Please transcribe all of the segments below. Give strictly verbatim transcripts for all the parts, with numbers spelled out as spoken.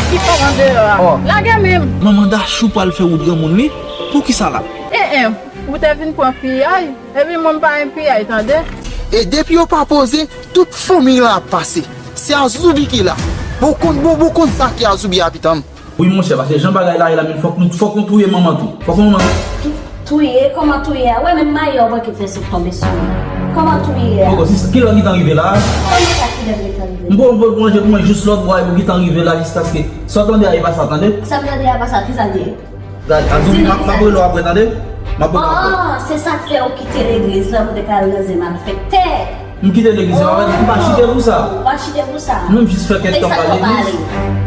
Ki fòm an deyò a? Oh. Lage men m. Manman Dachou pral fè wout granmoun li? Poukisa la? Eh, eh, ou te vin pran piyay? Epi mwen m pa gen piyay, tande? E depi yo pa poze, tout fanmiy lan ap pase. Se Azoubi ki la. Bon, konn, bon, bon, konn sa ki Azoubi a, pitanm. Wi, monchè, paske jan bagay la ye la, men fòk nou, fòk nou touye manman tou. Fòk manman tou-, touye, kòman touye a? Wè, menm mayo a poko fè sot tonbe sou li. Kòman touye a? Poko, si, kilè w gentan rive la? Kòman sa, kilè m gentan rive? M poko, m poko manje pou mwen jis lòt bwa, epi w gentan rive la jiskaske sa w tande a, e pa sa, tande? Sa m tande a pa sa, kisa l ye? Gad, Azoubi, m ap, m ap rele w apre, tande? M ap rele w apre. Oh, se sa k fè ou kite legliz la pou te ka al nan zen malfektè. M kite legliz la, m pa chite pou sa. Ou pa chite pou sa. Non, m jis fè kèk tan m ba legliz.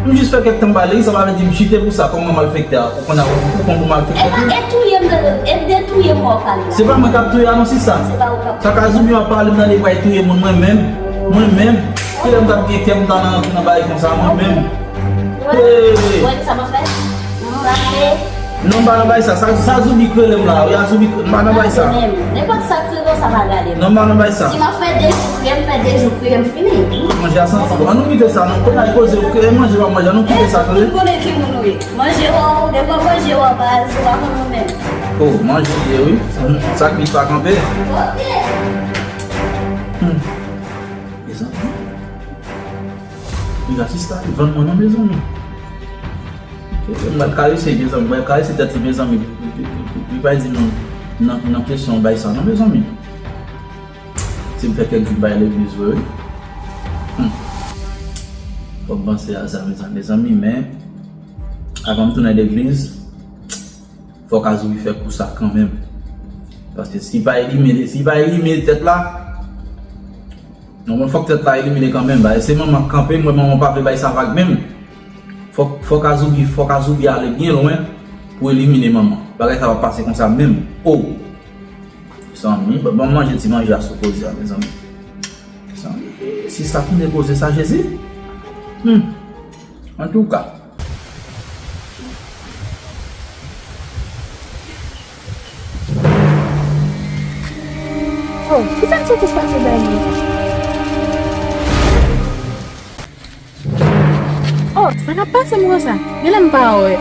M jis fè kèk tan m ba legliz, sa pa vle di m chite pou sa, kòman malfektè a. Ou konn a, ou konn pou malfektè tou. E touye m, e de touye m w ap pale la. Se pa mwen k ap touye a non, sista. Se pa ou k ap touye. Sa k Azoubi ap pale m nan li pral touye moun, mwen menm. Mwen menm. Kilè m t ap gen kè m ta nan, nan bagay konsa, mwen menm. Wè, wè sa m ap fè? Mwen rache. Non, m pa nan bay sa. Sa, sa Azoubi k rele m la. Wi, Azoubi, m pa nan bay sa. Nenpòt sa k rive w, sa pa gade m. Non, m pa nan bay sa. Si m ap fè de jou kriye, m fè de jou kriye, m fini. Manje a santi bon. An nou kite sa, non. Konn al koze, ou kriye manje, pa manje, an nou kite sa, tande? Ou konnen ki moun ou ye. Manje w, devan manje w, baz, ou pa konn ou menm. Oh, manje ye, wi. Sa k pi pa kanpe. Ok. Hmm. Mezanmi. Li la sista, li vann mwen non, mezanmi. M pral karese, mezanmi, m pral karese tèt li, mezanmi. Li, li, li, li, li pa di non nan, nan kesyon bay sa non, mezanmi. Si m fè kèk jou bay legliz vre, wi. Hmm. Fòk m panse a sa, mezanmi, mezanmi, men avan m tounen legliz, fòk Azoubi fè kou sa kanmenm. Paske si pa elimine, si pa elimine tèt la, non, men fòk tèt la elimine kanmenm. Bagay se manman k kanpe, m wè manman pa vle bay sa vag menm. Fòk, fòk Azoubi, fòk Azoubi ale byen lwen pou elimine manman. Bagay sa pa pase konsa menm. Oh! Mezanmi, ban, ban m manje ti manje a sou koze a, mezanmi. Mezanmi, si sa tande koze sa, Jezi. Hmm. Antouka. Oh, kisa k soti pase dèyè mwen? Oh, sa k ap pase m konsa? Genlè m pa wè.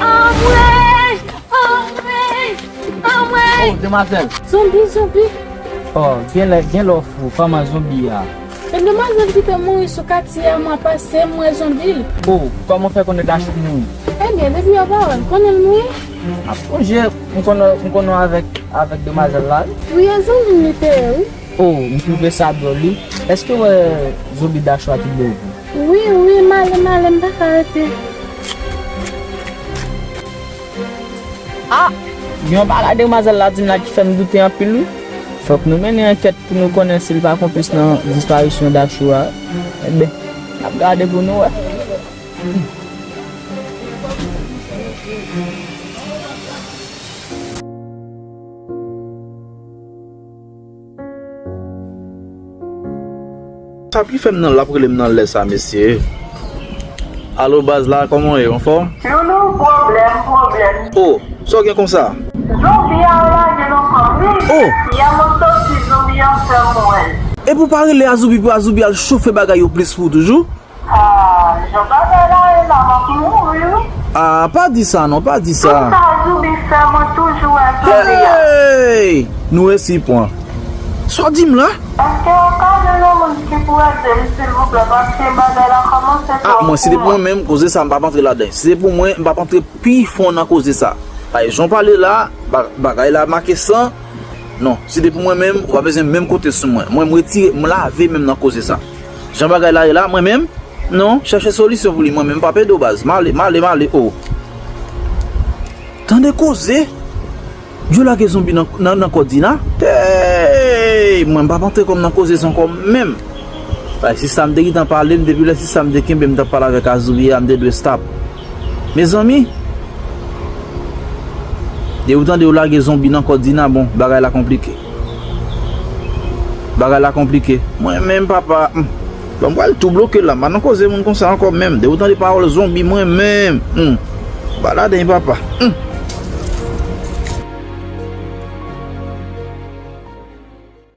Anmwey! Anmwey! Anmwey! Oh, demwazèl. Zonbi, zonbi. Oh, genlè, genlè w fou, kòman zonbi a? Se demwazèl ki te mouri sou katye a, mwen pase, m wè zonbi l. Oh, kòman w fè konnen Dachou mouri? Ebyen, depi yo pa wè l, konnen l mouri? M ap sonje, m konnen, m konnen w avèk, avèk demwazèl la, wi. Wi, e zonbi m li te ye, wi. Oh, m twouve sa dwòl, wi. Èske w wè zonbi Dachou a ki bò w? Wi, wi, m ale, m ale, m pa ka rete. Ah! Gen yon bagay demwazèl la di m la ki fè m doute anpil, wi. Fòk nou mennen ankèt pou nou konnen si l pa konplis nan disparisyon Dachou a. Enben, n ap gade pou nou wè. Sa ki fè m nan l ap rele m nan lè sa, mesye? Alo, baz la, kòman w ye? Anfòm? Loulou, pwoblèm, pwoblèm. Oh, sa w gen konsa? Zonbi a lage nan kò m, wi. Oh! Yè mwen soti, zonbi a fè m wè l. Epi w pa rele Azoubi pou Azoubi al chofe bagay yo plis pou w toujou? Ah, jan bagay la ye la, m ap mouri, wi. Ah, pa di sa non, pa di sa. Tout sa Azoubi fè, mwen toujou wè zonbi a. Hey! Nou resi pran. Sa w di m la? Èske w ka jwenn yon moun ki pou ede m, silvouplè, paske bagay la kòmanse twòp pou mwen. Ah, mwen, si te pou mwen menm, koze sa, m p ap antre ladan. Si te pou mwen, m p ap antre pi fon nan koze sa. Paske jan w pale la, ba-, bagay la make san. Non, si te pou mwen menm, ou pa bezwen menm konte sou mwen. Mwen, m retire, m lave men m nan koze sa. Jan bagay la ye la, mwen menm, non, chèche solisyon pou li, mwen menm, m p ap ede w, baz. M ale, m ale, m ale, oh. Tande koze. Yo lage zonbi nan, nan, nan kò Dina. Hey, mwen, m p ap antre kò m nan koze sa ankò menm. Bay sista m te gentan pale m, depi lè sista m te kenbe m t ap pale avèk Azoubi a, m te dwe stop. Mezanmi, depi w tande yo lage zonbi nan kò Dina, bon, bagay la konplike. Bagay la konplike. Mwen menm, papa, hmm, bon, m pral tou bloke la. M pa nan koze moun konsa ankò menm. Depi w tande pawòl zonbi, mwen menm, hmm, m pa ladan, papa. Hmm.